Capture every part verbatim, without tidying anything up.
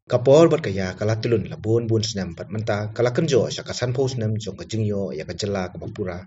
Ka por bad ka ïa ka la tylun la bun bun snem bad mynta ka la kynjoh sha ka sanphew snem jong ka jingïoh ïa ka jylla kaba pura.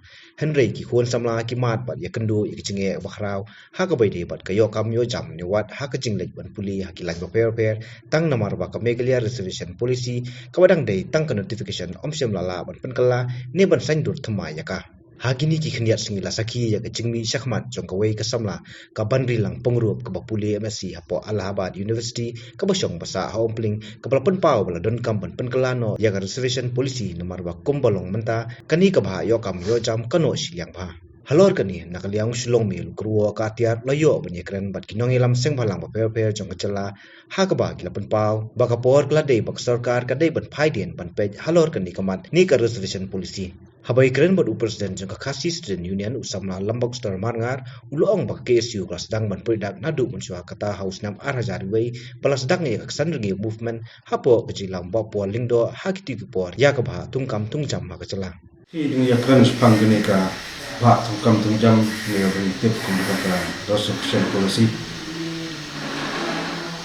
Hynrei ki khun samla ki mad bad ïakynduh ïa ka jingeh ba khraw ha kaba ïadei bad ka ïoh kam ïoh jam ne wat ha ka jingleit ban pule ha ki laiñ bapher bapher, tang namar ba ka Meghalaya Reservation Policy kaba dang dei tang ka notification ym shym la lah ban pynkylla ne ban saiñdur thymmai ïa ka. Ha kine ki khyndiat sngi la sakhi ïa ka jingmih shakhmat jong kawei ka samla ka Banrilang Pyngrope kaba pule M Sc hapoh Allahabad University kaba shong ba sah ha Umpling, kaba la pynpaw ba la donkam ban pynkylla noh ïa ka Reservation Policy namar ba kumba long mynta kane ka bhah ïoh kam ïoh jam ka noh shiliang bha. Halor kane, na ka liang u Shyllung Mail u kyrwoh ka atiar la ïoh ban ïakren bad ki nongïalam seng bhalang bapher bapher jong ka jylla, ha kaba ki la pynpaw ba ka por ka la dei ba ka sorkar ka dei ban phai dien ban peit halor kane ka mat ne ka Reservation Policy. Haba ïakren bad u President jong ka Khasi Student Union u samla Lambok Star Marngar, u la ong ba ka K S U ka la sdang ban pyrdak naduh mynshuwa, kata ha u snem ar hajar wei ba la sdang ïa ka Ksan Rngiew Movement hapoh ka jylla Bah Paul Lyngdoh ha kito ki por ïa ka bhah thungkam thungjam ha ka jylla. Ki jingïakren shaphang kane ka bhah thungkam thungjam ne ka ban tip kum ka Reservation Policy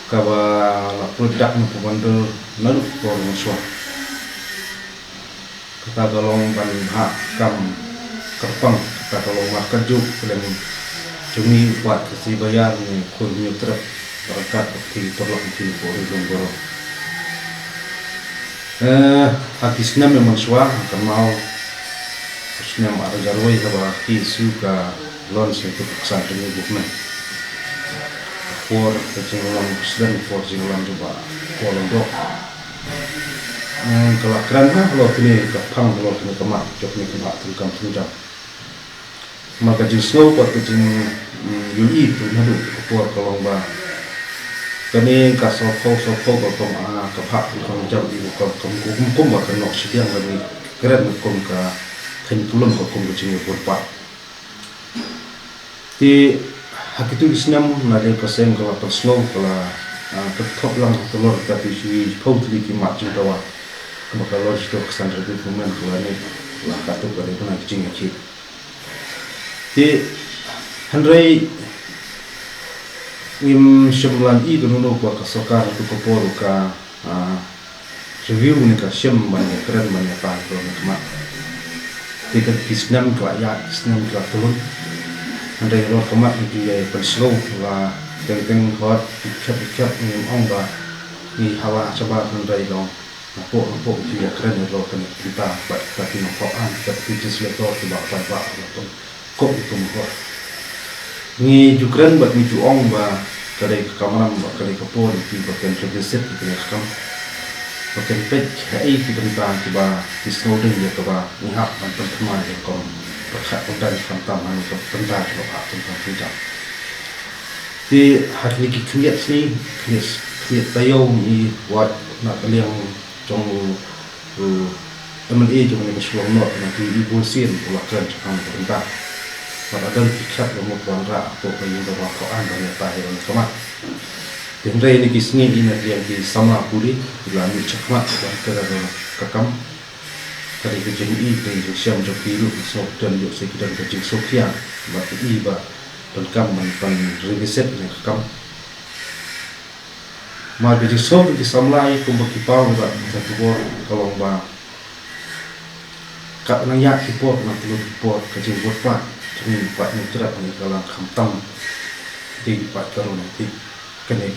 kaba la pyrdak na pyrbandur naduh ka por mynshuwa. Kata ka long ban bhah kam kyrpang, kata ka long markatjuh khlem jong ngi u paid Khasi Baïar ne khun Hynñiewtrep, ryngkat bad ki paralok jong ngi hapoh ri lum baroh. Eh, ha ki snem mynshuwa, kynmaw u snem ar hajar wei haba ka K S U ka launch ïa ka Ksan Rngiew Movement. Por ka jingïalam President, por jingïalam jong Bah Paul Lyngdoh. Hmm, ka la kren halor kane ka phang, halor kane ka mat jong kane ka bhah thungkam thungjam. Namar ka jingsngew bad ka jing, hmm, ïohi tu naduh ka por ka long ba kane ka sawphew sawphew ka kum, ah, ka bhah thungkam thungjam, i kum, kum, kum, kum ba ka noh shiliang, lane kren kum ka kheiñ pulung, ka kum ka jingïabud paid. Te ha kito ki snem na liang ka seng ka la pynsngew, ka la, ah, pynthop lang halor kita ki shiphew tylli ki mat jingdawa kaba ka launch ïa ka Ksan Rngiew Movement, ka la neh, la katto ka dei bynta ka jingïakhih. Te hynrei ngim shym lah ïohi kano kano ba ka sorkar ha kato ka por ka, ah, review ne ka shim ban ïakren ban ïatai halor kane ka mat. Te ka ki snem ka la ïaid, ki snem ka la tylun. Hynrei halor ka mat ngi ju ïai pynsngew la teng teng, hot, khep khep, ngim ong ba ngi hala shabar, hynrei long napoh napoh ngi ju ïakren halor kane ka bynta bad kita ki nongthoh aiñ, kita ki legislator kiba paidbah ba pynkup ïa ka mukor. Ngi ju kren bad ngi ju ong ba ka dei ka kamram bad ka dei ka por ïa ki ba kin revisit ïa kane ka kam, ba kin peit haei ki bynta kiba ki sngewdei ïa kaba ngi hap ban pynthymmai ïa ka kam pyrkhat pyrdan khamtam ha kane ka bynta kaba hap ban pynjah. Te ha kine ki khyndiat sngi, khyndiat, khyndiat taïew ngi wad na ka liang jong u, u M L A jong kane ka Shillong North, na ki i bun sien u la kren shaphang ka bynta. Bad la don ki khep ba mut wanrah hapoh ka ïing dorbar thaw aiñ ban ïatai ïa kane ka mat. Te hynrei ha kine ki sngi ngi na ka liang ki samla pule ki la mih shakhmat ban kren ïa ka kam. Ka dei ka jingïohi, ka dei ka jingshem jong ki ruh, ki sngewthuh ïoh sa ki don ka jingsngewkhia bad ki i ba donkam ban, ban revisit ïa kane ka kam. Namar ka jingsngew jong ki samla, ïa kumba ki paw ïa ka khubor ka long ba katba nang ïaid ki por, nang tylli ki por, ka jingbud paid jong ngi paid Hynñiewtrep ngi ka la khamtam. Dei paid ka roi, dei kane,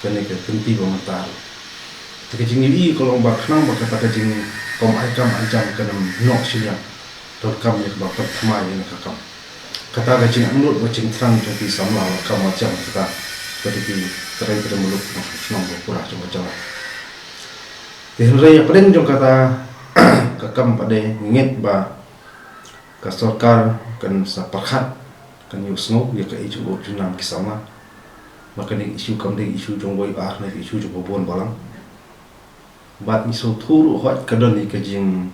kane ka kynti ba mynta ruh. Te ka jingïohi ka long ba khnang ba kata ka jingkam ai kam ai jam kan ym noh shiliang, donkam ïa kaba pynthymmai ïa kane ka kam. Kata ka jingangnud bad jingthrang jong ki samla wad kam wad jam, kata ka dei ki trai trai muluk na shnong ba pura jong ka jylla. Te hynrei hapdeng jong kata ka kam pat de ngi ngeit ba ka sorkar kan sa pyrkhat, kan ïohsngew ïa ka i jingud jingnam ki samla. Ba kane ka issue kam dei issue jong wei ar, ne ka issue jong ba bun balang. Bad ngi sngewthuh ruh hooid ka don ïa ka jing,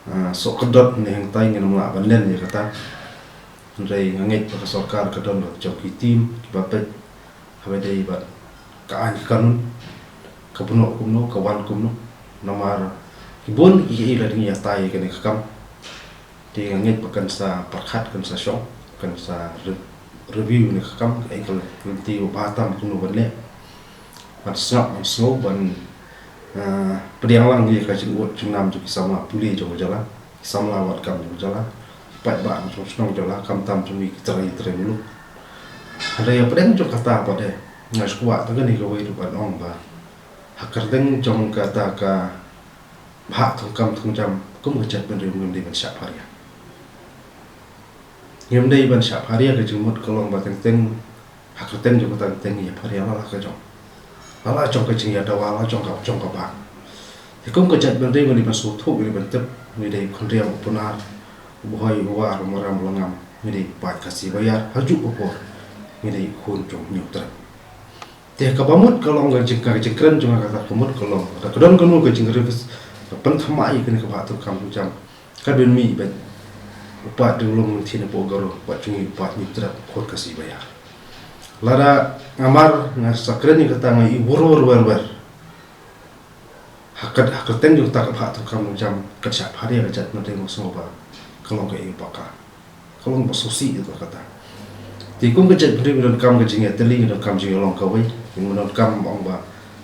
ah, soh kdot ne hangtai, ngin ym lah ban len ïa kata. Hynrei nga ngeit ba ka sorkar ka don bad jong ki team kiba peit haba dei bad ka aiñ ka kanun, ka bun kumno, ka wan kumno. Namar ki bun ki, ki la dang ïatai ïa kane ka kam. Te nga ngeit ba kan sa pyrkhat, kan sa shong, kan sa re-, review ïa kane ka kam, kaei ka lynti ba bha tam kumno ban leh. Ban sngap, ban sngew, ban Ah, pdiang lang ïa ka jingud jingnam jong ki samla pule jong ka jylla, ki samla wad kam jong ka jylla, ki paidbah jong shnong jylla, khamtam jong ngi ki trai trai muluk. Hynrei hapdeng jong kata pat de, nga sngewkwah tang kane kawei ruh ban ong ba ha kyrteng jong kata ka bhah thungkam thungjam kum ka jaitbynriew ngim dei ban shah pharia. Ngim dei ban shah pharia, ka jingmut ka long ba teng teng ha kyrteng jong kata teng ïa pharia la la ka jong, la la jong ka jingïadawa, la jong ka, jong ka bhah. Te kum ka jaitbynriew ngi dei ban sngewthuh, ngi dei ban tip, ngi dei khun riam u Pnar, u Bhoi, u War, u Maram, u Langam, ngi dei paid Khasi Baïar, ha juh ka por ngi dei khun jong Hynñiewtrep. Te kaba mut ka long ka jing, ka jingkren jong nga, kata ka mut ka long, kata ka don kano ka jingrevis, ka pynthymmai ïa kane ka bhah thungkam thungjam, ka don mih bad u paid Ringlum Mynthin hapoh Garo, bad jong ngi u paid Hynñiewtrep khun Khasi Baïar. Lada nga mar nga sa kren ïa kata, nga i wer wer wer wer. Ha kat, ha kyrteng jong kata ka bhah thungkam thungjam, kat shah pharia ka jaitbynriew, nga sngew ba ka long kaei kaba ka, ka long ba sngewsih ïa kata. Te kum ka jaitbynriew ngi donkam ka jingïatylli, ngi donkam jingïalong kawei, ngi donkam ba ong ba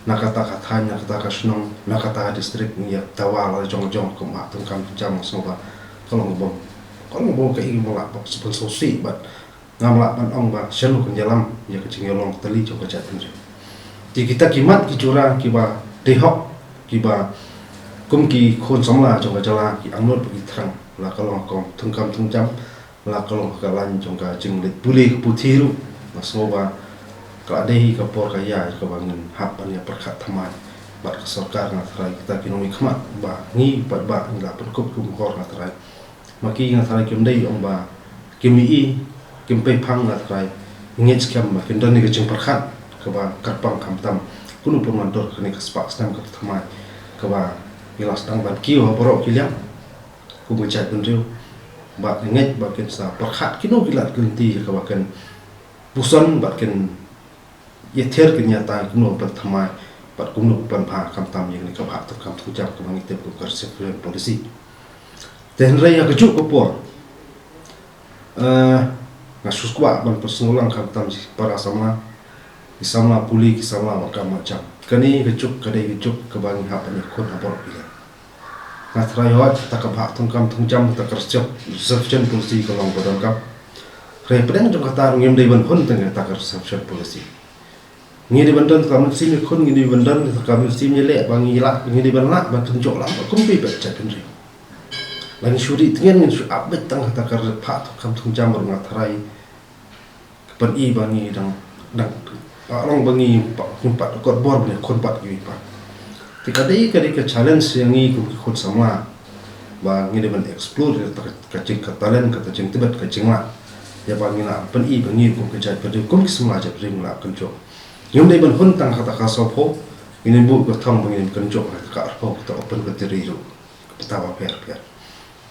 na kata ka thaiñ, na kata ka shnong, na kata ka district ngi ïadawa la jong jong kum bhah thungkam thungjam, nga sngew ba ka long kaba, ka long kaba kaei kaba lah ban sngewsih bad ngam lah ban ong ba shano kan ïalam ïa ka jingïalong tylli jong ka jaitbynriew. Te kita ki mat ki jura kiba dei hok, kiba kum ki khun samla jong ka jylla ki angnud bad ki thrang, la ka long ha ka thungkam thungjam, la ka long ha ka lain jong ka jingleit pule ka puthi ruh, nga sngew ba ka la dei hi ka por ka ïa kaba ngin hap ban ïa pyrkhat thymmai bad ka sorkar. Nga tharai kita ki nongmihkhmat ba ngi paidbah ngi la pynkup kum hor, nga tharai ma ki, nga tharai kim dei ong ba kim i, kim pei phang, nga tharai ngi ngeit skhem ba kin don ïa ka jingpyrkhat kaba kyrpang, khamtam kumno pynwan dur kane ka spah snem kaba thymmai kaba ngi la sdang ban kiew ha baroh ki liang kum ka jaitbynriew. Bad ngi ngeit ba kin sa pyrkhat kino ki lad ki lynti kaba kin puson bad kin ïathiar, kin ïatai kumno ban thymmai bad kumno ban bha, khamtam ïa kane ka bhah thungkam thungjam kaba ngi tip kum ka reservation policy. Te hynrei ha ka juh ka por, eh, nga sngewkwah ban pynsngew lang, khamtam shi para samla, ki samla pule, ki samla wad kam wad jam. Kane ka juk ka dei ka juk kaba ngi hap ban ïakhun ha baroh ki liang. Nga tharai hooid, kata ka bhah thungkam thungjam, kata ka reserve-, reservation policy ka long ba donkam. Hynrei hapdeng jong kata ruh ngim dei ban hun tang ïa kata ka reservation policy. Ngi dei ban don kata ka mynsiem ïakhun, ngi dei ban don kata ka mynsiem ïaleh ba ngi lah, ngi dei ban lah ban kynjoh lang bad kumjuh pat jaitbynriew. La ngi shu rieh tngen, ngin shu ap beit tang kata ka bhah thungkam thungjam ruh, nga tharai ka pyni ba ngi dang, dang, ah, long ba ngi pa, ngi pat kot bor ba ngi khun pat kiwei pat. Te ka dei, ka dei ka challenge ïa ngi kum ki khun samla ba ngi dei ban explore ïa kata ka, ka jing, ka talent, kata jingtbit, ka jinglah, ïa ba ngi lah pyni ba ngi kum ka jaitbynriew, kum ki samla jaitbynriew ngi lah kynjoh. Ngim dei ban hun tang kata ka sawphew, ngin buh ka thong ba ngin kynjoh kata ka arphew, kata open category ruh. Ka bynta bapher bapher.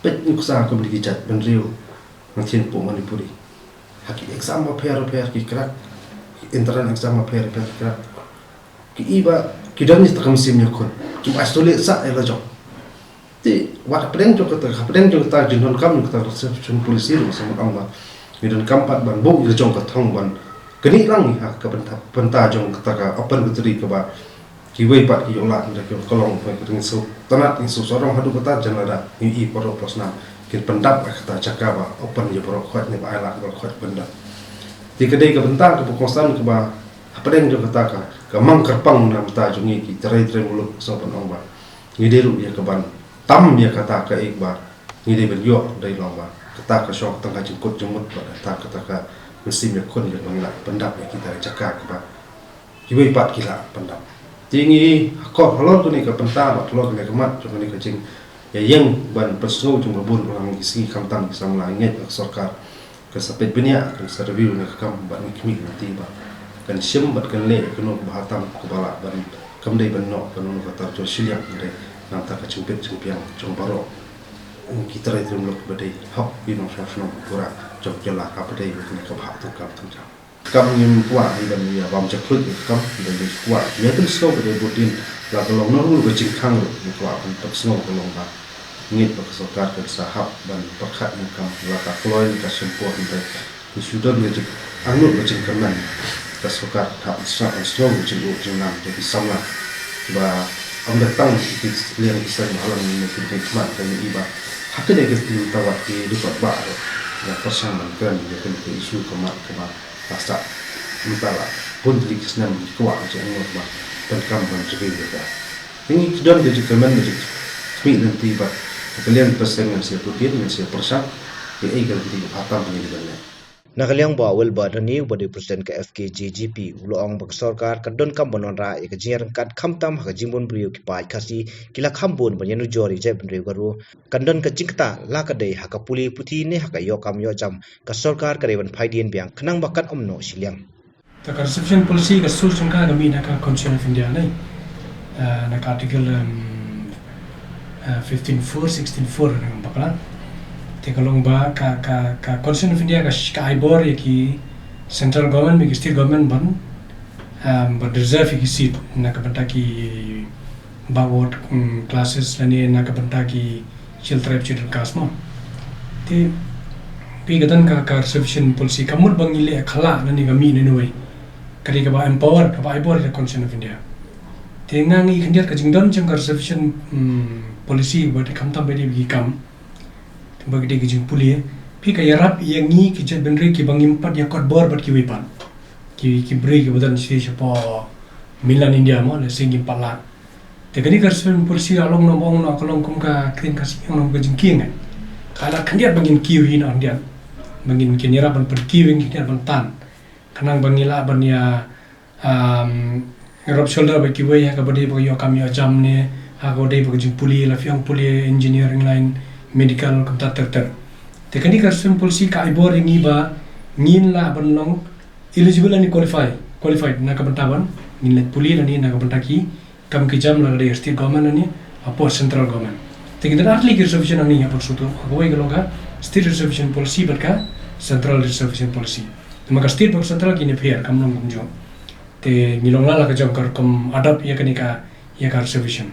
Peit nuksa kum ki jaitbynriew na thin hapoh Manipuri, ha ki exam bapher bapher ki crack, ki entrance exam bapher bapher ki crack. Ki i ba ki don ïa kata ka mynsiem ïakhun, kim isolate sah ïa la jong. Te wat hapdeng jong kata, hapdeng jong kata jingdonkam jong kata ka reservation policy ruh, sa mut ong ba ngi donkam pat ban buh ïa la jong ka thong ban knieh lang ha ka bynta, bynta jong kata ka open category kaba kiwei pat ki ïoh lad, ngi da ki ïoh ka long, ka ngin sngewtynnat, ngin sngewsarong haduh katta jan lada ngi i baroh baroh snam kin pyndap ha kata jaka ba open ïa baroh khoit ne ba ai lad baroh khoit pyndap. Te ka dei ka bynta kaba kongsan kaba hapdeng jong kata ka, ka mang kyrpang na bynta jong ngi ki trai trai muluk, sngewbha ban ong ba ngi dei ruh ïa kaban tam ïa kata kaei ba ngi dei ban ïoh, dei long ba kata ka shong tang ka jingkut jingmut bad kata, kata ka mynsiem ïakhun ïa ba ngi lah pyndap ïa kita ki jaka kiba kiwei pat ki lah pyndap. Te ngi hakor halor kane ka bynta bad halor kane ka mat jong kane ka jingïaïeng ban pynsngew jong ba bun, ba lang ki sngi khamtam ki samla, ngi ngeit ba ka sorkar kan sa peit bniah, kan sa review kane ka kam bad ngi khmih lynti ba kan shim bad kan leh kano kaba ha tam kaba lah ban, kam dei ban noh kano kano ka tar jong shiliang, dei namar ka jingbit jingbiang jong baroh ki trai trai muluk ba dei hok ki nongshong shnong pura jong ki la ka ba dei kane ka bhah thungkam thungjam. Kam ngim kwah ngi ban ïa bam jakhlud ïa ka kam, ngi ban kwah ïa pynsngew ba dei bud dien, la ka long na ruh ka jingkhang ruh ngi kwah ban pynsngew ka long ba ngeit ba ka sorkar kan sa hap ban pyrkhat ïa ka kam, la ka kloi ka shim por hynrei ngi shu don ka jingangnud ka jingkyrmen ka sorkar kan hap sa ban sngew ka jingduh jingnam jong ki samla ba Ym da tang ki liang ki seng ba ha long ne ki dei khmat ka ïa i ba ha kane ka pyntawa ki dei pat ba ïa pyrshang ban kren ïa kane ka issue ka mat kaba la sah mynta la bun tylli ki snem ki kwah ka jingmut ba ban kam ban jubei ïa ka. Ngi ki don ka jingkmen ka jingkhmih lynti ba ka liang ka seng ngan sa ïathuh ngan sa pyrshang ïa ei ka lynti ba tam ngi ban leh. Na ka liang ba Wilbur Dani uba dei president ka F K J G P u la ong ba ka sorkar ka donkam ban wanrah ïa ka jingïaryngkat khamtam ha ka jingbun briew ki paid Khasi ki la kham bun ban ïanujor ïa jaitbynriew Garo. Kan don ka jingktah la ka dei ha ka pule puthi ne ha ka ïoh kam ïoh jam ka sorkar ka dei ban phaidien biang khnang ba kan ym noh shiliang. Ta ka reservation policy ka sur jong ka ka mih na ka Constitution of India ne. Ah, na ka article, um, ah, fifteen four, sixteen four na ka bakla. Te ka long ba ka, ka, ka Constitution of India ka sh-, ka ai bor ïa ki central government, ïa ki state government ban, um, ban reserve ïa ki seat na ka bynta ki backward, um, classes lane na ka bynta ki Scheduled Tribe, Scheduled Caste mo. Te phi ka don ka, ka reservation policy ka mut ba ngi leh khla lane ka mih ne nui. Ka dei kaba empower, kaba ai bor ïa ka Constitution of India. Te nga ngi khyndiat ka jingdon jong ka reservation, um, policy ba dei khamtam ba dei ba ki kam. Ba ki dei ka jingpule. Phi ka ïarap ïa ngi ki jaitbynriew kiba ngim pat ïa kot bor bad kiwei pat. Ki, ki briew kiba don shi shapoh mainland India mo, lehse ngim pat lad. Te kane ka reservation policy ka long noh, ong noh ka long kum ka ktien Khasi ong noh ka jingkieng eh. Ka la khyndiat ba ngin kiew hi noh khyndiat. Ba ngin kin ïarap ban pynkiew, ngin ïarap ban tan. Khnang ba ngi lah ban ïa, um, rub shoulder bad kiwei ha kaba dei ba ka ïoh kam ïoh jam ne ha kaba dei ba ka jingpule, la phi ong pule, engineering line, medical, kumta ter ter. Te kane ka reservation policy ka ai bor ïa ngi ba ngin lah ban long eligible lane qualify, qualified na ka bynta ban ngin leit pule lane na ka bynta ki kam ki jam la ka dei state government lane hapoh central government. Te ki don ar tylli ki reservation hangne hapoh shuh. Kawei ka long ka state reservation policy bad ka central reservation policy. Namar ka state bad ka central ki na pher, kam long kumjuh. Te ngi long la la ka jong ka rukom adopt ïa kane ka, ïa ka reservation.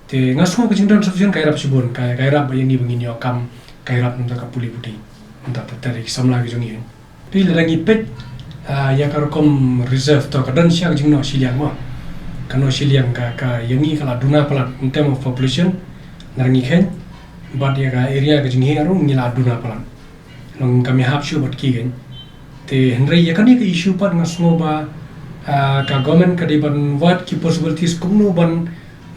Te nga sngew ka jingdon reservation ka ïarap shibun, ka, ka ïarap ba ïa ngi ba ngin ïoh kam, ka ïarap namar ka pule puthi. Namar ter ter ki samla ki jong ngi. Te lada ngi peit, ah, ïa ka rukom reserve to ka don sha ka jingnoh shiliang mo. Ka noh shiliang ka, ka ïa ngi ka la duna palat in term of population. Lada ngi kheiñ bad ïa ka area ka jong ngi ruh ngi la duna palat. Long kam ïahap shuh bad ki kein. Te hynrei ïa kane ka issue pat nga sngew ba, ah, ka government ka dei ban wad ki possibilities kumno ban,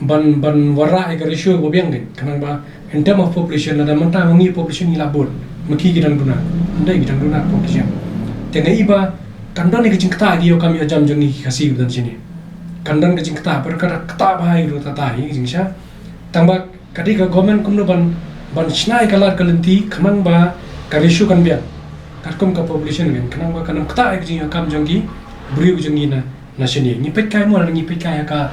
ban, ban wanrah ïa ka ratio ba biang kein. Khnang ba in term of population lada mynta ma ngi population ngi la bun, ma ki ki dang duna. Hynrei ki dang duna population. Te nga i ba kan don ïa ka jingktah ïa ki ïoh kam ïoh jam jong ngi ki Khasi kiba don shane. Kan don ka jingktah, bad ka ktah bha ïa ruh ta ta hi ka jingshisha. Tang ba ka dei ka government kumno ban, ban shna ïa ka lad ka lynti khnang ba ka ratio kan biang katkum ka population kan, khnang ba kan ym ktah ïa ka jingïoh kam jong ki briew jong ngi na, na shane. Ngi peit kai mo, ngi peit kai ha ka,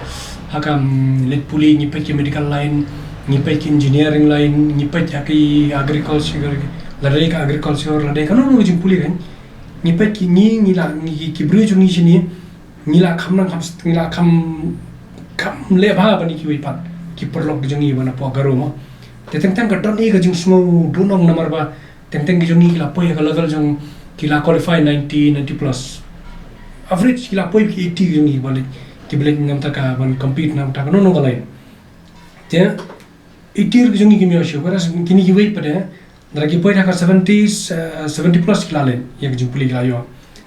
ha ka, mm, leit pule, ngi peit ki medical line, ngi peit ki engineering line, ngi peit ha ki agriculture, lada dei ka agriculture, lada dei kano kano ka jingpule kan. Ngi peit ki ngi, ngi la, ngi ki, ki briew jong ngi shane. Ngi la kham nang kham, ngi la kham, kham leh bha ban ïa kiwei pat ki paralok ki jong ngi ba na poh Garo mo. Te teng teng ka don ïa ka jingsngew duhnong namar ba teng teng ki jong ngi ki la poi ha ka level jong ki la qualify ninety, ninety plus. Average ki la poi ki eighty ki jong ngi ba leh, kiba leh namar ka ban compete namar ka no no ka line. Te eighty ki jong ngi kim ïoh shuh, whereas kine kiwei pat de lada ki poi ha ka seventy, eh, seventy plus ki la leit ïa ka jingpule ki la ïoh.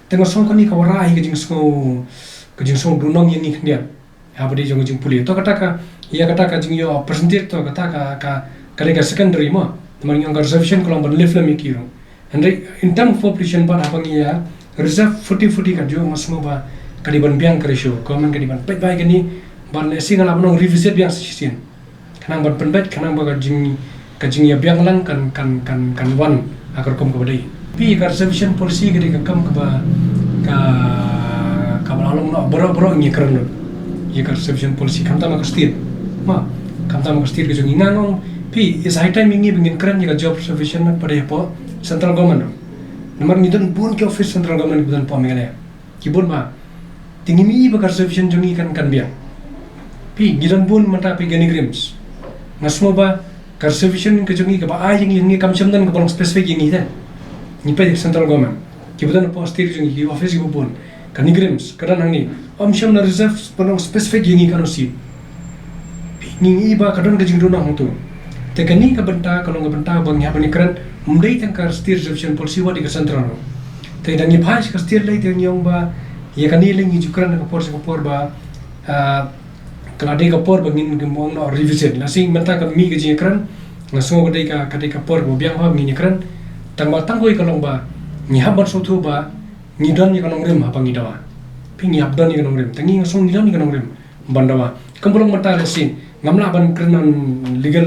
Te nga sngew kane ka wanrah hi ka jingsngew, ka jingsngew duhnong ïa ngi khyndiat. Haba dei jong ka jingpule. To kata ka, ïa kata ka jingïoh percentage to kata ka, ka, ka dei ka secondary mo. Namar ngi ong ka reservation ka long ban lift lem ïa ki ruh. Hynrei in term of population pat haba ngi ïa reserve forty forty ka jong nga sngew ba ka dei ban biang ka ratio. Government ka dei ban peit bha ïa kane ban lehse nga lah ban ong revisit biang sa shisien. Khnang ban pynbeit, khnang ba ka jing, ka jingïabiang lang kan, kan, kan, kan wan ha ka rukom kaba dei. Phi ka reservation policy ka dei ka kam kaba, ka, kaba la long noh baroh baroh ngi kren lut. Ïa ka reservation policy khamtam ha ka state. Ma, khamtam ha ka state ka jong ngi nga ong, phi, it's high time ïa ngi ba ngin kren ïa ka job reservation na pdeng hapoh central government. Namar ngi don bun ki office central government kiba don hapoh Meghalaya. Ki bun bha. Te ngi mih ba ka reservation jong ngi kan, kan biang. Phi, ngi don bun mynta phi ka NEIGRIHMS. Nga sngew ba ka reservation ka jong ngi kaba ai jong ngi, ngi kam shym don kaba long specific ïa ngi te. Ngi peit central government. Kiba don hapoh state jong ngi ki office kiba bun. Ka NEIGRIHMS, ka don hangne. Ym shym la reserve ba long specific ïa ngi kano seat. Ngi ngi ba ka don ka jingduna hangtu. Te kani ka bynta ka long ka bynta ba ngi hap ban ïakren, ym dei tang ka state reservation policy wat ïa ka central ruh. Te da ngi phai sha ka state lei te ngi ong ba ïa kani lei ngi ju kren ka por sha ka por ba, ah, ka la dei ka por ba ngin ong noh revisit. Lashai mynta ka mih ka jingïakren, nga sngew ka dei ka, ka dei ka por ba biang ba ngin ïakren. Tang ba tang kawei ka long ba ngi hap ban sngewthuh ba ngi don ïa ka nongrim haba ngi dawa. Phi ngi hap don ïa ka nongrim. Te ngi nga sngew ngi don ïa ka nongrim ban dawa. Kumba long mynta lashai ngam lah ban kren on legal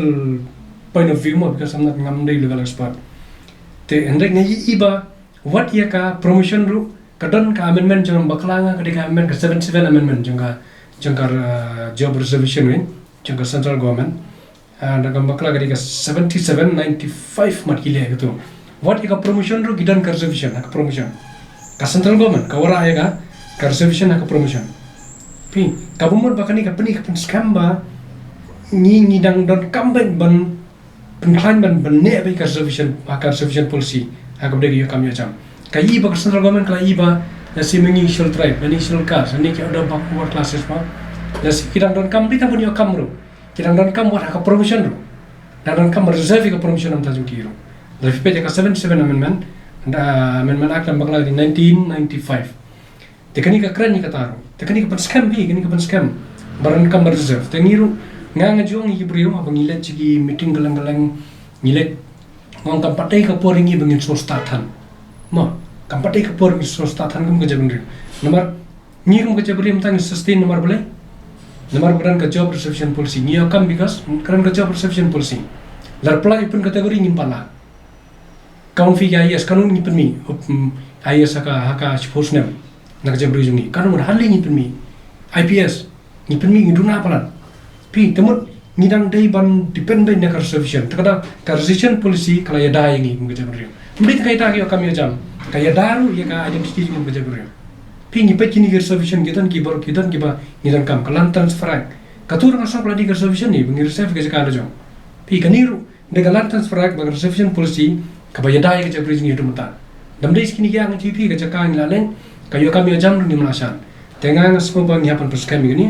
point of view mo, because I'm not, ngam dei legal expert. Te hynrei nga ïohi ba wat ïa ka promotion ruh ka don ka amendment jong, bakla nga ka dei ka amendment, ka seventy-seven amendment jong ka, jong ka, uh, job reservation wing jong ka central government. Ah, da ka bakla ka dei ka seventy-seven ninety-five mat ki leh katu. Wat ïa ka promotion ruh ki don ka reservation ha ka promotion. Ka central government ka wanrah ïa ka, ka reservation ha ka promotion. Phi, kaba mut ba kane ka pyni ka pynskhem ba ngi, ngi dang donkam ban, ban pynkhlaiñ ban, ban neh beit ka reservation, ha ka reservation policy ha kaba dei ka ïoh kam ïoh jam. Ka ïohi ba ka central government ka la ïohi ba lashai ma ngi scheduled tribe, ma ngi scheduled caste, ma ngi ki other backward classes ba lashai ki dang donkam beit tang ban ïoh kam ruh. Ki dang donkam wat ha ka promotion ruh. Dang donkam reserve ïa ka promotion namar jong ki ruh. Lada phi peit ïa ka seventy-seven amendment, da, Amendment Act number bakla nineteen ninety-five. Te kane ka kren ïa kata ruh. Te kane ka pynskhem phi, kane ka pynskhem. Ba donkam reserve. Te ngi ruh, nga nga ju ong ïa ki briew haba ngi leit sha ki meeting kylleng kylleng, ngi leit, nga ong kam pat dei ka por ïa ngi ba ngin sngewstad than. Mo, kam pat dei ka por ngin sngewstad than kum ka jaitbynriew. Namar ngi kum ka jaitbynriew mynta ngi sustain namar balei? Namar ba ka don ka job reservation policy. Ngi ïoh kam because ka don ka job reservation policy. Lada phi la pyncategory ngim pat lah. Ka wan phi ka I A S, katno ngi pynmih, um, I A S ha ka, ha ka shiphew snem na ka jaitbynriew jong ngi. Katno, hardly ngi pynmih. I P S ngi pynmih, ngi duna palat. Phi, te mut ngi dang dei ban depend beit na ka reservation. Te ka da ka reservation policy ka la ïada ïa ngi kum ka jaitbynriew. Ym dei tang ka ïada ka ïoh kam ïoh jam, ka ïada ruh ïa ka identity jong ngi kum ka jaitbynriew. Phi, ngi peit kine ki reservation, ki don ki bor, ki don kiba ngi donkam, ka Land Transfer Act. Katu ruh nga sngew ka la dei ka reservation ne ba ngi reserve ka jaka la jong. Phi, kane ruh dei ka Land Transfer Act bad ka reservation policy kaba ïada ïa ka jaitbynriew jong ngi haduh mynta. Dang dei sha kine ki, nga ju ïohi phi, ka jaka ngi la leit, ka ïoh kam ïoh jam ruh ngim lah shan. Te nga nga sngew ba ngi hap ban pynskhem ïa kane.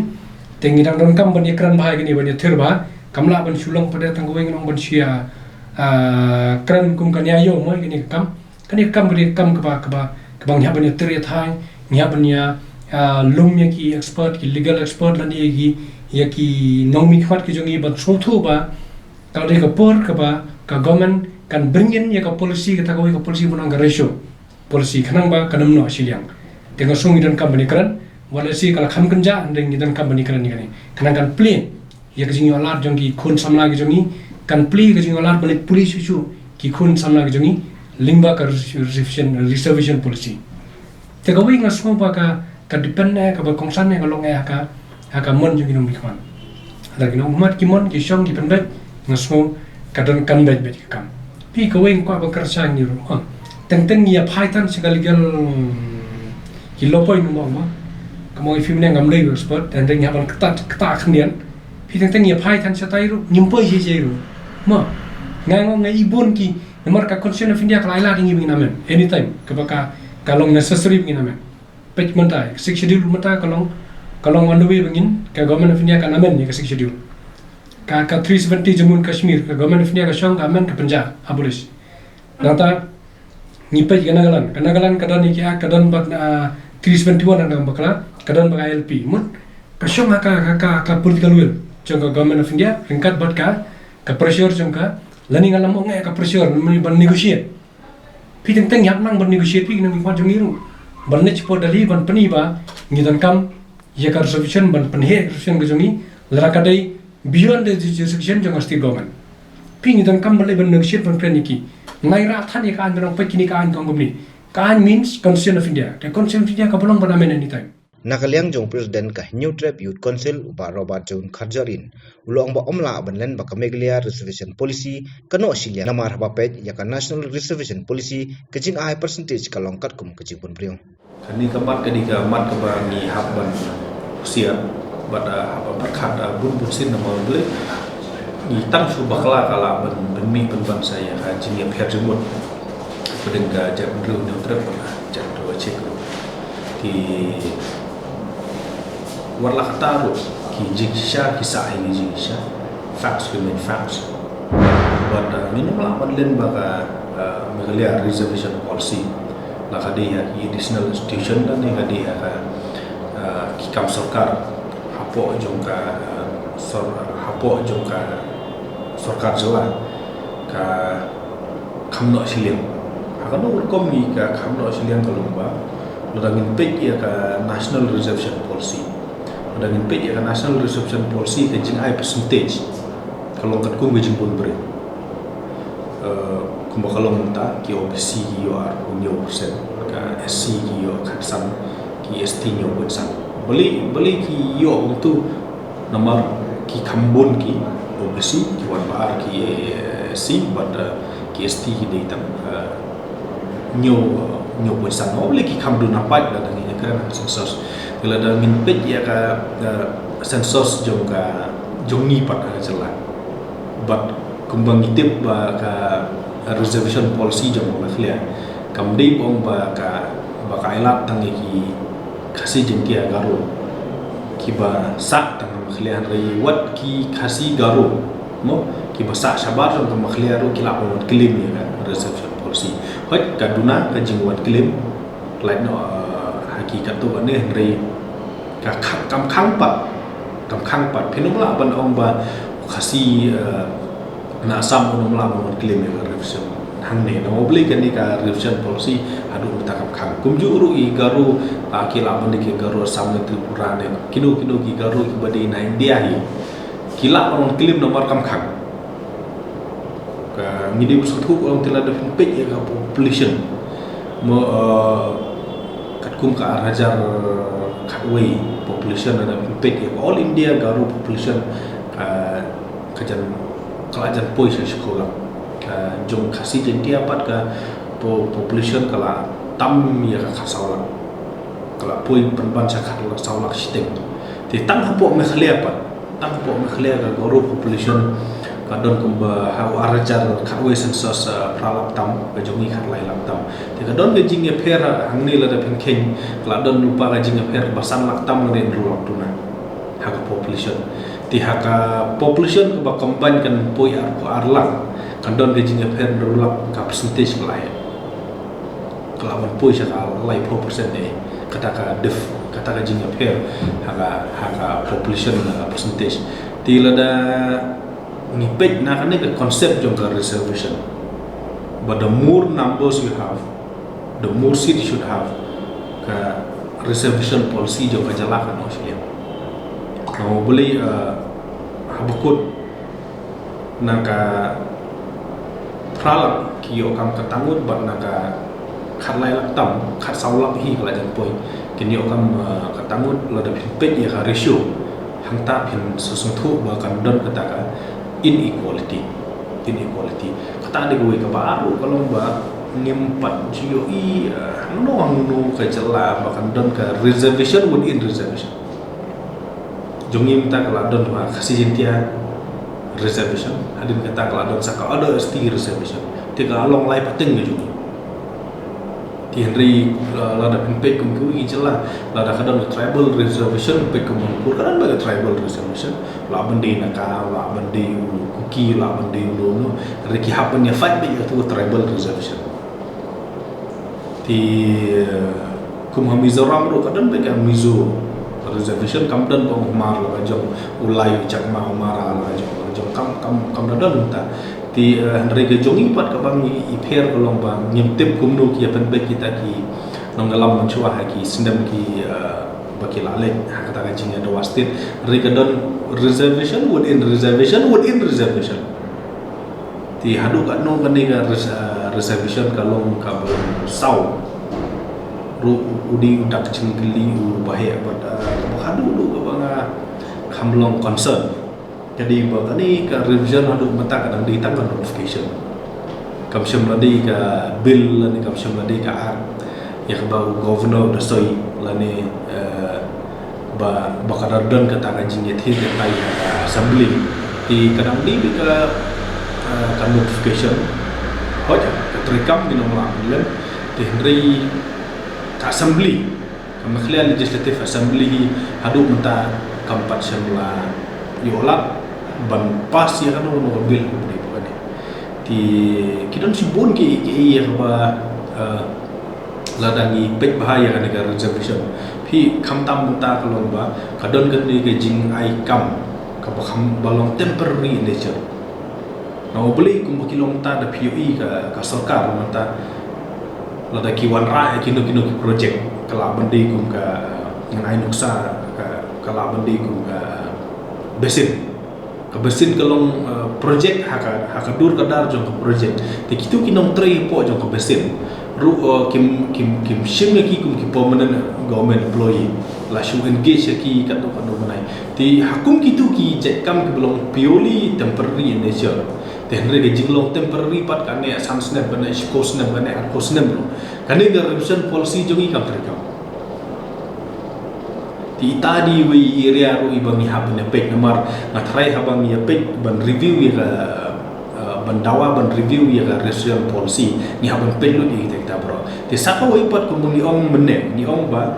Te ngi dang donkam ban ïakren bha ïa kane, ban ïathir bha. Kam lah ban shu long pat de tang kawei, ngan ong, ban shu ïa, ah, kren kum ka nia ïoh mo ïa kane ka kam. Kane ka kam ka dei ka kam kaba, kaba, kaba ngi hap ban ïathir ïathai, ngi hap ban ïa, ah, lum ïa ki expert, ki legal expert lane ïa ki, ïa ki nongmihkhmat ki jong ngi ban sngewthuh ba ka dei ka por kaba ka government kan bring in ïa ka policy, kata kawei ka policy ba nang ka ratio policy, khnang ba kan ym noh shiliang. Te nga sngew ngi donkam ban ïakren, wat la shi ka la kham kynjah, hynrei ngi donkam ban ïakren ïa kane. Khnang kan plie ïa ka jingïohlad jong ki khun samla ki jong ngi, kan plie ka jingïohlad ban leit pule shuh shuh ki khun samla ki jong ngi lyngba ka reservation, reservation policy. Te kawei nga sngew ba ka, ka depend eh, kaba kongsan eh, ka long eh ha ka, ha ka mon jong ki nongmihkhmat. Lada ki nongmihkhmat ki mon, ki shong, ki pynbeit, nga sngew ka donkam beit beit ka kam. Phi, kawei nga kwah ban kyrshan ïa ngi ruh. Ah, teng teng ngi ïa phai than sha ka legal, ki law point mo, mo. Ka mo, i phi mynne ngam dei expert, teng teng ngi hap ban kata, kata khyndiat. Phi, teng teng ngi ïa phai than shatai ruh, ngim poi shisha ruh. Mo, nga nga nga i bun ki, namar ka Constitution of India ka la ai lad ïa ngi ba ngin amend anytime kaba ka, ka long necessary ba ngin amend. Peit mynta, Sixth Schedule mynta ka long, ka long on the way ba ngin, ka Government of India kan amend ïa ka Sixth Schedule. Ka, ka three seventy Jammu and Kashmir, ka Government of India ka shong ka amend, ka pynjah, abolish. Nangta ngi peit ka Nagaland, ka Nagaland ka don ïa ki, ka don bad, ah, three seventy-one, na ka bakla ka don bad ka I L P. Mut ka shong ha ka, ka, ka, ka political will jong ka Government of India ryngkat bad ka, ka pressure jong ka, lane nga lam ong eh ka pressure, lane ban negotiate. Phi, teng teng ngi hap nang ban negotiate, phi, ki nongmihkhmat jong ngi ruh ban leit shapoh Delhi ban pyni ba ngi donkam ïa ka reservation, ban pynheh ka reservation ka jong ngi, lada ka dei beyond the jurisdiction jong ka state government. Phi, ngi donkam ban leit ban negotiate, ban kren ïa ki. Ngi rai than ïa ka aiñ, ban ong peit kine ka aiñ ka ong kumne. Ka aiñ means Constitution of India. Te Constitution of India kaba long ban amend anytime. Na ka liang jong u President ka Hynñiewtrep Youth Council, u Bah Robert John Kharjahrin, u la ong ba ym lah ban len ba ka Meghalaya Reservation Policy ka noh shiliang, namar haba peit ïa ka National Reservation Policy, ka jingai percentage ka long katkum ka jingbun briew. Kane ka mat ka dei ka mat kaba ngi hap ban husiar bad, ah, hap ban pyrkhat, ah, bun bun sien, namar balei? Ngi tang shu bakla ka lah ban pynmih pynban sa ïa ka jingïapher jingmut hapdeng ka jaitbynriew Hynñiewtrep bad ka jaitbynriew Akchik ruh. Te wat la katta ruh, ki jingshisha ki sah ïa ki jingshisha. Facts remain facts. But uh, ngin ym lah ban len ba ka uh, Meghalaya Reservation Policy la ka dei ha ki additional institution lane ka dei ha ka uh, ki kam sorkar hapoh jong ka uh, sor, hapoh jong ka sorkar jylla ka kham noh shiliang. Ha kano ka rukom ngi ka kham noh shiliang ka long ba lada ngin peit ïa ka National Reservation Policy. Lada ngin peit ïa ka National Reservation Policy ka jingai percentage ka long katkum ka jingbun briew. Uh, kumba ka long mynta ki O B C ki ïoh arphew hynñiew percent, ka S C ki ïoh khatsan, ki S T hynñiew point san. Balei balei ki ïoh kumtu? Namar ki kham bun ki O B C, ki wan ba ar ki S C, bad uh, ki S T ki dei tang uh, hynñiew uh, hynñiew point san. Namar balei ki kham duna pat lada ngin ïakren ha census. Lada ngin peit ïa ka uh, census jong ka jong ngi pat ha ka jylla. Bad kumba ngi tip ba ka reservation policy jong ka Meghalaya kam dei ba ong ba ka ba ka ailad tang ïa ki Khasi Jaiñtia Garo kiba sah tang ha Meghalaya, hynrei wat ki Khasi Garo mo kiba sah shabar jong ka Meghalaya ruh ki lah ban wan claim ïa ka reservation policy. Hooid ka duna ka jingwan claim lait noh uh, ha ki katto katne, hynrei ka khang, kam khang pat, kam khang pat. Phin ym lah ban ong ba Khasi uh, na Assam un ym lah ban wan claim ïa ka reservation hangne. Namar balei kane ka reservation policy haduh mynta kam khang? Kumjuh ruh i Garo, uh, ki lah ban dei ki Garo Assam ne Tripura ne kino kino ki Garo kiba dei na India hi, ki lah ban wan claim namar kam khang. Ka ngi dei ba sngewthuh ka long te lada phin peit ïa ka population mo, uh, katkum ka ar hajar khatwei population, lada phin peit ïa ka all India Garo population ka ka jan ka la jan poi sha shiphew lak. Ka jong Khasi Jaiñtia pat ka po-, population ka la tam ïa ka khatsaw lak. Ka la poi pynban sha khatsaw lak shiteng. Te tang hapoh Meghalaya pat, tang hapoh Meghalaya ka Garo population ka don kumba ha u ar hajar khatwei census, uh, phra lak tam, ka jong ngi khatlai lak tam. Te ka don ka jingïapher hangne lada phin kheiñ, ka la don lypa ka jingïapher ba san lak tam lane hynriew lak duna ha ka population. Te ha ka population kaba combine kan poi arphew ar lak, kan don ka jingïapher hynriew lak ka percentage ka la ïa ka la ban poi sha ka laiphew percent ne kata ka diff, kata ka jingïapher ha ka, ha ka population na ka percentage. Te lada ngi peit na kane ka concept jong ka reservation, but the more numbers you have, the more seat you should have, ka reservation policy jong ka jylla kan ong shiliang. Namar balei, uh, haba kut na ka phra lak ki ïoh kam kata ngut, bad na ka khatlai lak tam, khatsaw lak hi ka la jan poi, kin ïoh kam, uh, kata ngut. Lada phin peit ïa ka ratio, hangta phin sngewthuh ba kan don kata ka inequality. Inequality. Kata dei kawei, kaba ar ruh ka long ba ngim pat ju ïohi, uh, hangno hangno ka jylla ba kan don ka reservation within reservation. Jong ngi mynta ka la don ha Khasi Jaiñtia reservation, hadien kata ka la don sa ka other S T reservation. Te ka la long lai pateng ka jong ngi. Te hynrei, uh, lada phin peit kum kiwei ki jylla, lada ka don ka tribal reservation, peit kum Manipur ka don bha ka tribal reservation. La ban dei Naga, la ban dei u Kuki, la ban dei u no no. Hynrei ki hap ban ïa fight beit ïa tu tribal reservation. Te, uh, kum ha Mizoram ruh ka don bha ka Mizo reservation, kam don ba u Hmar la ka jong, u Lai, u Chakma, u Mara la ka jong, la ka jong kam, kam, kam da don mynta. Te, uh, hynrei ka jong ngi pat kaba ngi ïapher ka long ba ngim tip kumno ki ïa pynbeit kita ki nongïalam mynshuwa ha ki snem ki, uh, ba ki la leit ha kata ka jingïaduh state. Hynrei ka don reservation within reservation within reservation. Te haduh katno kane ka res-, uh, reservation ka long kaba saw ruh u dei u dak jingkylli uba heh bad, uh, kaba haduh duh kaba nga kham long concern. Ka dei ba kane ka revision haduh mynta ka dang dei tang ka notification. Kam shym la dei ka bill lane kam shym la dei ka act ïa kaba u governor u da soi lane, eh, ba, ba ka da don kata ka jingïathied ïatai ha ka assembly. Te ka dang dei ka, eh, ka notification. Hooid ka treikam ngi nang lah ban lem. Te hynrei ka assembly, ka Meghalaya Legislative Assembly hi haduh mynta kam pat shym la ïoh lad. ban pass ïa kano kano ka bill kumne ba kane. Te ki don shibun ki ki ïa kaba, eh, lada ngi peit bha ïa kane ka reservation. Phi khamtam mynta ka long ba ka don kane ka jingai kam kaba kham ba long temporary in nature. Na u Blei kumba ki long mynta da phi ïohi ka, ka sorkar mynta lada ki wanrah ïa kino kino ki project ka lah ban dei kum ka, eh, ngan ai nuksa ka, ka lah ban dei kum ka, eh, basin. Ka basin ka long, eh, project ha ka, ha ka dur ka dar jong ka project. Te kitu ki nongtrei hapoh jong ka basin ruh, eh, kim, kim, kim shim ïa ki kum ki permanent government employee. La shu engage ïa ki katno katno bnai. Te ha kum kitu ki jait kam kiba long purely temporary in nature. Te hynrei ka jinglong temporary pat, ka neh san snem, ka neh shiphew snem, ka neh arphew snem ruh. Kane ka reservation policy jong ngi kam trei kam. Te ita dei iwei i area ruh iba ngi hap ban peit namar nga tharai haba ngi ïa peit ban review ïa ka, eh, ban dawa ban review ïa ka reservation policy, ngi hap ban peit lut ïa kita kita baroh. Te sa kawei pat kumba ngi ong mynne, ngi ong ba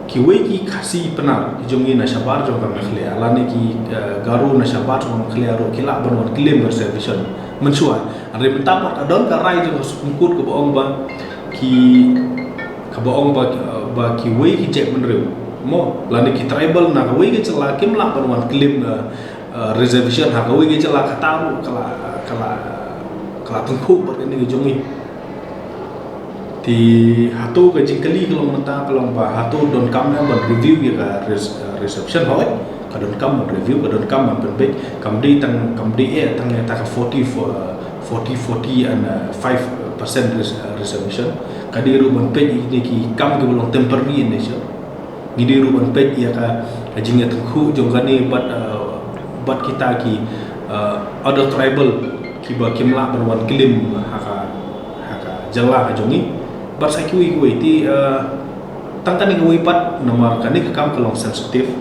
kiwei ki Khasi Pnar ki jong ngi na shabar jong ka Meghalaya lane ki, eh, Garo na shabar jong ka Meghalaya ruh ki lah ban wan claim reservation mynshuwa. Hynrei mynta pat ka don ka rai jong ka Supreme Court kaba ong ba ki, kaba ong ba, ba kiwei ki jaitbynriew mo lane ki tribal na kawei ka jylla kim lah ban wan claim, eh, eh, reservation ha kawei ka jylla. Kata ruh ka la, ka la, ka la tyngkhuh bad kane ka jong ngi. Te hato ka jingkylli ka long mynta ka long ba hato donkam ne ban review ïa ka res-, eh, reservation? Hooid, ka donkam ban review, ka donkam ban pynbeit. Kam dei tang, kam dei eh tang ïa ta ka forty, fo-, eh, forty forty and, eh, five percent res-, eh, reservation. Ka dei ruh ban peit ïa kine ki kam kiba long temporary in nature. Ngi dei ruh ban peit ïa ka, ka jingïatyngkhuh jong kane bad, eh, bad kita ki, eh, other tribal kiba kim lah ban wan claim ha ka, ha ka jylla ka jong ngi. Bad sa kiwei kiwei te, eh, tang kane kawei pat namar kane ka kam ka long sensitive.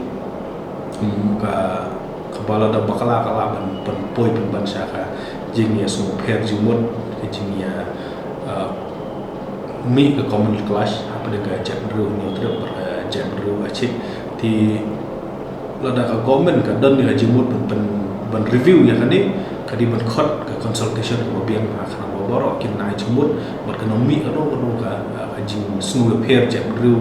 Hmm, ka, kaba lada bakla ka lah ban, ban poi pynban sha ka jingïasngewpher jingmut, ka jingïa, eh, mih ka common clash hapdeng ka jaitbynriew Hynñiewtrep bad ka jaitbynriew Akchik. Te lada ka government ka don ka jingmut ban, ban, ban review ïa kane, ka dei ban khot ka consultation kaba biang ha ka, namar baroh kin ai jingmut bad kan ym mih kano kano ka, ka jingsngewpher jaitbynriew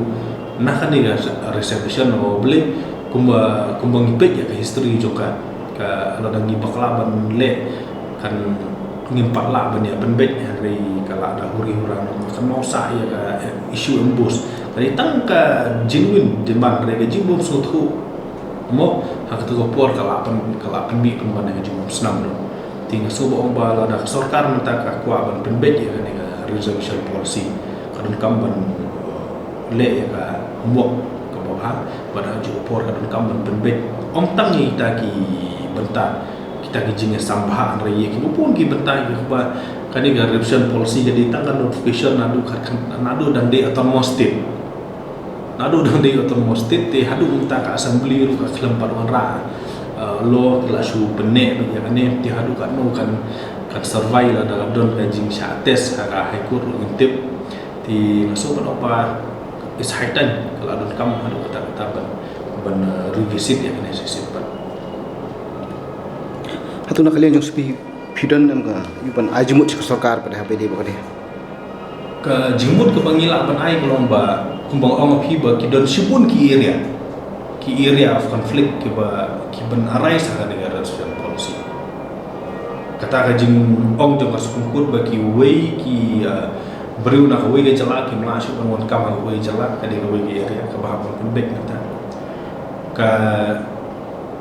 na kane ka reservation. Namar balei, kumba, kumba ngi peit ïa ka history jong ka, ka lada ngi bakla ban leh kan ngim pat lah ban ïa pynbeit, hynrei ka lah da huri hura noh, ka nongsa ïa ka issue ambush. Ka dei tang ka genuine demand, hynrei ka jingbym sngewthuh mo ha katu ka por ka lah pyn, ka lah pynmih pynban ïa ka jingbym snam noh. Te nga sngew ba ong ba lada ka sorkar mynta ka kwah ban pynbeit ïa kane ka reservation policy, ka donkam ban, eh, leh ïa ka homework kaba bha, bad ha kajuh ka por ka donkam ban pynbeit. Ym tang ïa kita ki bynta, kita ki jingïasam bha, hynrei ïa kiba bun ki bynta ïa kaba kane ka reservation policy ka dei tang ka notification naduh ka, ka, naduh dang dei autonomous state. Naduh dang dei autonomous state te haduh mynta ka assembly ruh ka khlem pat wanrah, eh, law, ki la shu pynneh beit ïa kane. Te haduh katno kan, kan survive lada ka don ka jingshah test ha ka High Court ruh ngim tip. Te nga sngew ban ong ba it's high time ka la donkam haduh katta katta ban, ban, eh, revisit ïa kane shisien pat. Hato na ka liang jong phi, phi don em ka, ïa ban ai jingmut sha ka sorkar pat ha kaba ïadei bad kane? Ka jingmut kaba ngi lah ban ai ka long ba kumba nga ong ïa phi ba ki don shibun ki area, ki area of conflict kiba, ki ban arise ha kane ka reservation policy. Kata ka jingong jong ka Supreme Court ba kiwei ki, ah, briew na kawei ka jylla kim lah shuh ban wan kam ha kawei ka jylla, ka dei kawei ka area kaba hap ban pynbeit mynta. Ka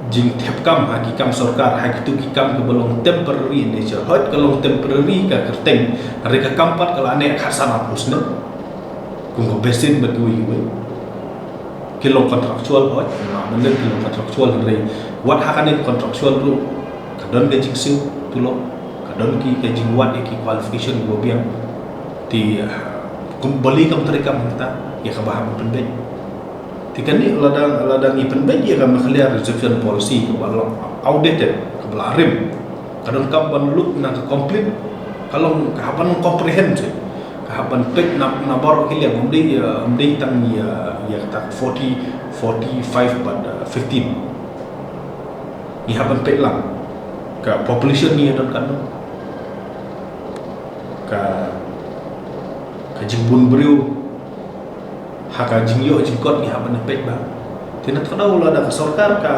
jingthep kam ha ki kam sorkar, ha kitu ki kam kiba long temporary in nature. Hooid ka long temporary ka kyrteng, hynrei ka kam pat ka la neh khatsan arphew snem. Kum ka basin bad kiwei kiwei. Ki long contractual, hooid, ma, mynta ki long contractual, hynrei wat ha kane ka contractual ruh ka don ka jingsiew tulop, ka don ki, ka jingwad ïa ki qualification kiba biang. Te, ah, kum balei kam trei kam hangta, ïa kaba hap ban pynbeit. Te kane lada, lada ngi pynbeit ïa ka Meghalaya Reservation Policy kaba long outdated, kaba la rim, ka donkam ban look na ka complete, ka long ka hap ban comprehensive, ka hap ban peit na, na baroh ki liang, ym dei, eh, ym dei tang ïa, ïa kata forty, forty-five bad, eh, fifteen. Ngi hap ban peit lang ka population ngi don katno, ka ka jingbun briew ha ka jingïoh jingkot ngi hap ban peit ba. Te na kata lada ka sorkar ka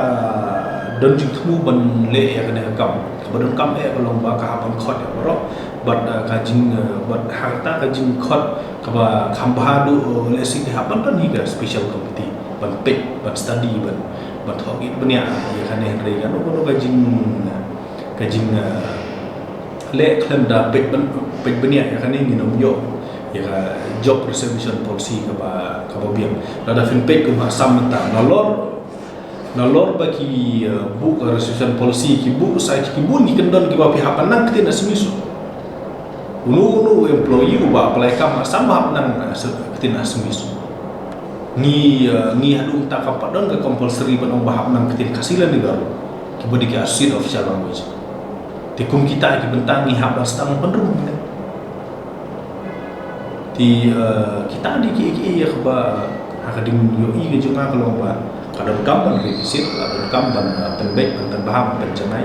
don jingthmu ban leh ïa kane ka kam, kaba donkam eh ka long ba ka hap ban khot ïa baroh, bad, eh, ka jing, eh, bad ha kata ka jingkhot kaba kham bha duh, eh, lehse ki hap ban don hi ka special committee ban peit, ban study, ban ban thoh ïa bniah ïa kane, hynrei kano kano ka jing, ka jing, eh, leh khlem da peit ban, peit bniah ïa kane ngin ym ïoh ïa ka job reservation policy kaba, kaba biang. Lada phin peit kum ha Assam mynta, nalor nalor ba ki, eh, buh ka reservation policy, ki buh sa ki bun ki kyndon kiba phi hap ban nang ktien Assamese. Uno uno u employee uba apply kam ha Assam ba hap nang, eh, ktien Assamese. Ngi, eh, ngi haduh mynta kam pat don ka compulsory ban ong ba hap nang ktien Khasi lane Garo kiba dei ki associate official language. Te kum kita ki bynta ngi hap ban sdang ban rung. Te, eh, kita dei ki, ki ïa kaba ha ka ding ïohi ka jong nga ka long ba ka donkam ban revisit, ka donkam ban, eh, pynbeit, ban pynbha, ban pynjanai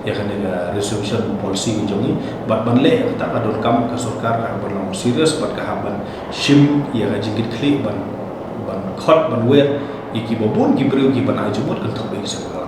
ïa kane ka reservation policy ka jong ngi, bad ban leh kata ka donkam ka sorkar ka hap ban long serious bad ka hap ban shim ïa ka jingkitkhlieh ban, ban khot, ban wer ïa kiba bun ki briew kiban ai jingmut kynthup ïa ki seng bhalang.